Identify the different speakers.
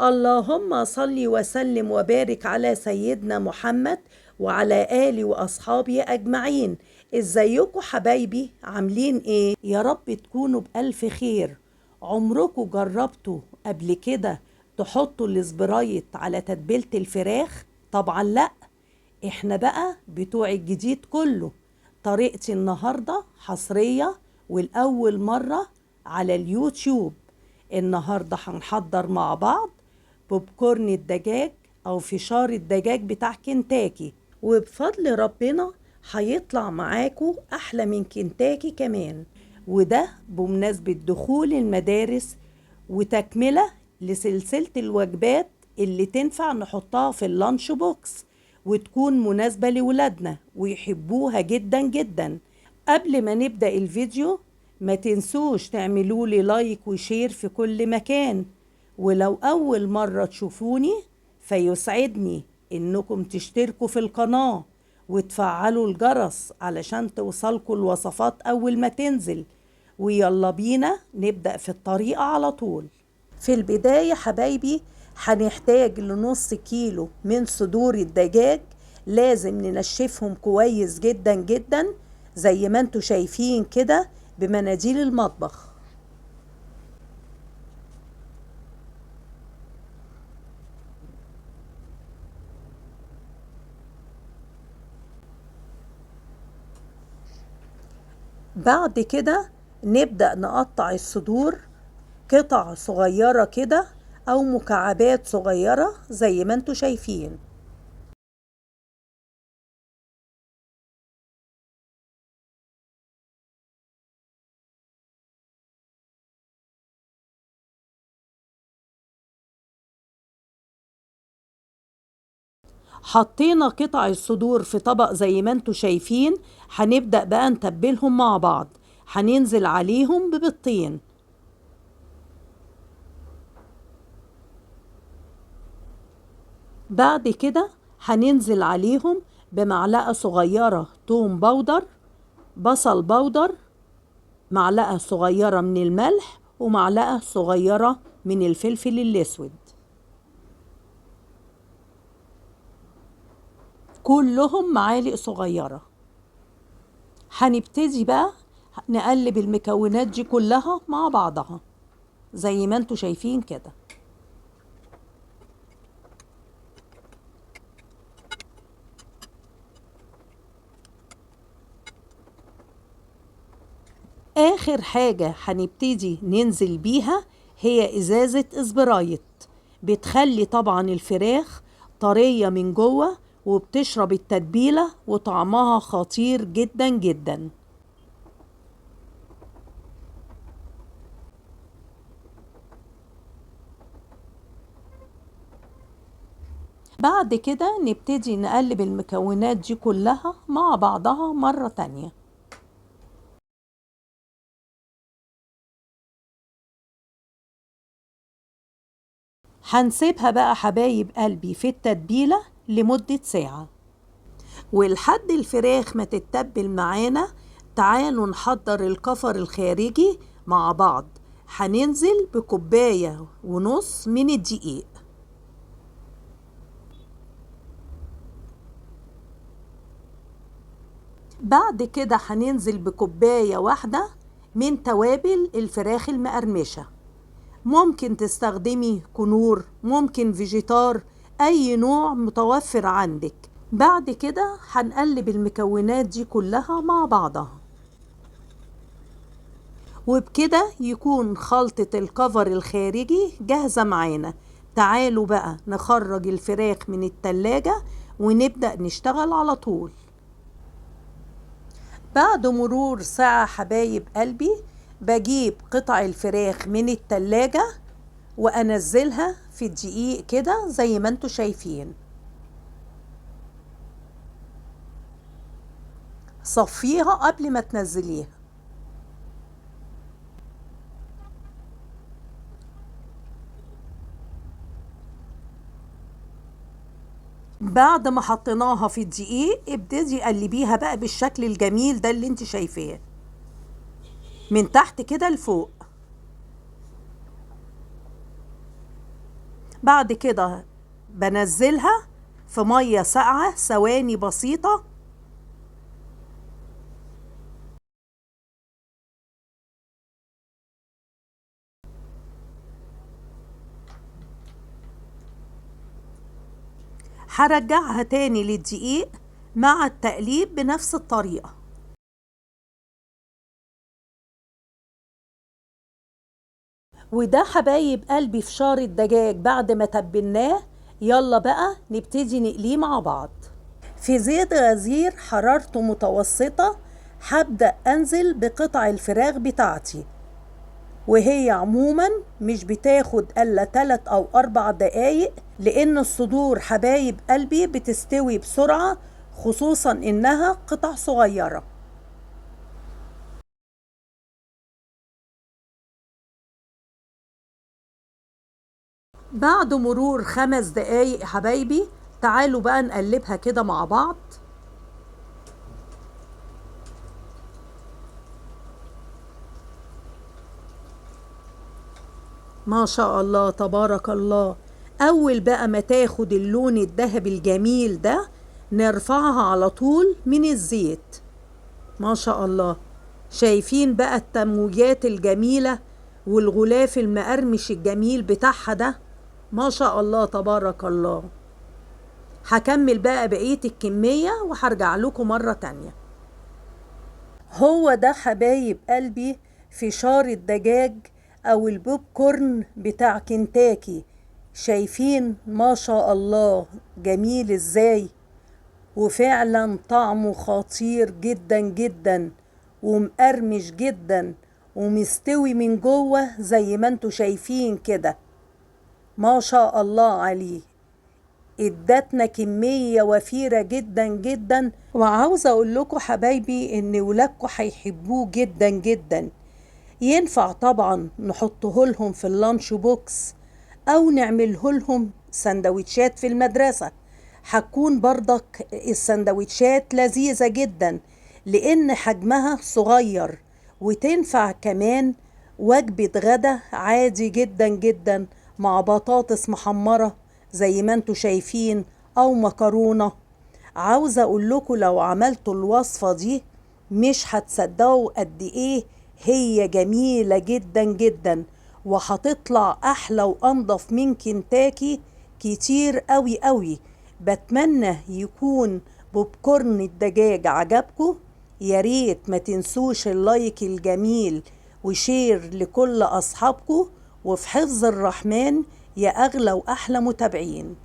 Speaker 1: اللهم صل وسلم وبارك على سيدنا محمد وعلى آله وأصحابه أجمعين. ازيكم حبايبي؟ عاملين ايه؟ يا رب تكونوا بألف خير. عمركم جربتوا قبل كده تحطوا السبرايت على تتبيلة الفراخ؟ طبعا لا، احنا بقى بتوع الجديد كله. طريقتي النهاردة حصرية والأول مرة على اليوتيوب. النهاردة هنحضر مع بعض بوب كورن الدجاج أو فشار الدجاج بتاع كنتاكي، وبفضل ربنا هيطلع معاكو أحلى من كنتاكي كمان. وده بمناسبة دخول المدارس وتكملة لسلسلة الوجبات اللي تنفع نحطها في ال lunch box وتكون مناسبة لولادنا ويحبوها جدا جدا. قبل ما نبدأ الفيديو ما تنسوش تعملوا لي like و share في كل مكان، ولو أول مرة تشوفوني فيسعدني إنكم تشتركوا في القناة وتفعلوا الجرس علشان توصلكوا الوصفات أول ما تنزل. ويلا بينا نبدأ في الطريقة على طول. في البداية حبايبي هنحتاج لنص كيلو من صدور الدجاج، لازم ننشفهم كويس جدا جدا زي ما انتوا شايفين كده بمناديل المطبخ. بعد كده نبدأ نقطع الصدور قطع صغيرة كده أو مكعبات صغيرة زي ما انتوا شايفين. حطينا قطع الصدور في طبق زي ما انتوا شايفين. هنبدأ بقى نتبلهم مع بعض. هننزل عليهم ببيضتين، بعد كده هننزل عليهم بمعلقة صغيرة توم powder، بصل powder، معلقة صغيرة من الملح، ومعلقة صغيرة من الفلفل الأسود. كلهم معالق صغيرة. هنبتدي بقى نقلب المكونات دي كلها مع بعضها زي ما انتوا شايفين كده. آخر حاجة هنبتدي ننزل بيها هي إزازة سبرايت، بتخلي طبعا الفراخ طرية من جوه وبتشرب التتبيلة وطعمها خطير جدا جدا. بعد كده نبتدي نقلب المكونات دي كلها مع بعضها مرة تانية. هنسيبها بقى حبايب قلبي في التتبيلة لمدة ساعة، ولحد الفراخ ما تتبل معانا تعالوا نحضر الكفر الخارجي مع بعض. هننزل بكوباية ونص من الدقيق، بعد كده هننزل بكوباية واحدة من توابل الفراخ المقرمشة. ممكن تستخدمي كنور، ممكن فيجيتار، اي نوع متوفر عندك. بعد كده هنقلب المكونات دي كلها مع بعضها، وبكده يكون خلطة الكفر الخارجي جاهزة معانا. تعالوا بقى نخرج الفراخ من التلاجة ونبدأ نشتغل على طول. بعد مرور ساعة حبايب قلبي بجيب قطع الفراخ من التلاجة وانزلها في الدقيق كده زي ما انتوا شايفين. صفيها قبل ما تنزليها. بعد ما حطيناها في الدقيق ابتدي قلبيها بقى بالشكل الجميل ده اللي انت شايفاه من تحت كده لفوق. بعد كده بنزلها في مية ساقعة ثواني بسيطة. هرجعها تاني للدقيق مع التقليب بنفس الطريقة. وده حبايب قلبي فشار الدجاج بعد ما تبلناه. يلا بقى نبتدي نقليه مع بعض. في زيت غزير حرارته متوسطة هبدأ أنزل بقطع الفراخ بتاعتي، وهي عموما مش بتاخد إلا 3 أو 4 دقايق، لأن الصدور حبايب قلبي بتستوي بسرعة، خصوصا إنها قطع صغيرة. بعد مرور 5 دقايق حبايبي تعالوا بقى نقلبها كده مع بعض. ما شاء الله تبارك الله. أول بقى ما تاخد اللون الذهبي الجميل ده نرفعها على طول من الزيت. ما شاء الله، شايفين بقى التموجات الجميلة والغلاف المقرمش الجميل بتاعها ده؟ ما شاء الله تبارك الله. هكمل بقى بقية الكمية وهرجع لكم مرة تانية. هو ده حبايب قلبي فشار الدجاج أو البوب كورن بتاع كنتاكي. شايفين ما شاء الله جميل ازاي، وفعلا طعمه خطير جدا جدا ومقرمش جدا ومستوي من جوه زي ما انتوا شايفين كده. ما شاء الله عليه، ادتنا كمية وفيرة جدا جدا. وعاوزة اقول لكم حبايبي ان ولادكم هيحبوه جدا جدا. ينفع طبعا نحطه لهم في ال lunch box او نعمله لهم سندوتشات في المدرسة، هتكون برضك السندوتشات لذيذة جدا لان حجمها صغير، وتنفع كمان وجبة غدا عادي جدا جدا مع بطاطس محمرة زي ما انتوا شايفين او مكرونة. عاوزة اقول لكم لو عملتوا الوصفة دي مش هتصدقوا قد ايه هي جميلة جدا جدا، وهتطلع احلى وانضف من كنتاكي كتير قوي قوي. بتمنى يكون بوب كورن الدجاج عجبكم. يا ريت ما تنسوش ال like الجميل و share لكل اصحابكم، وفي حفظ الرحمن يا اغلى واحلى متابعين.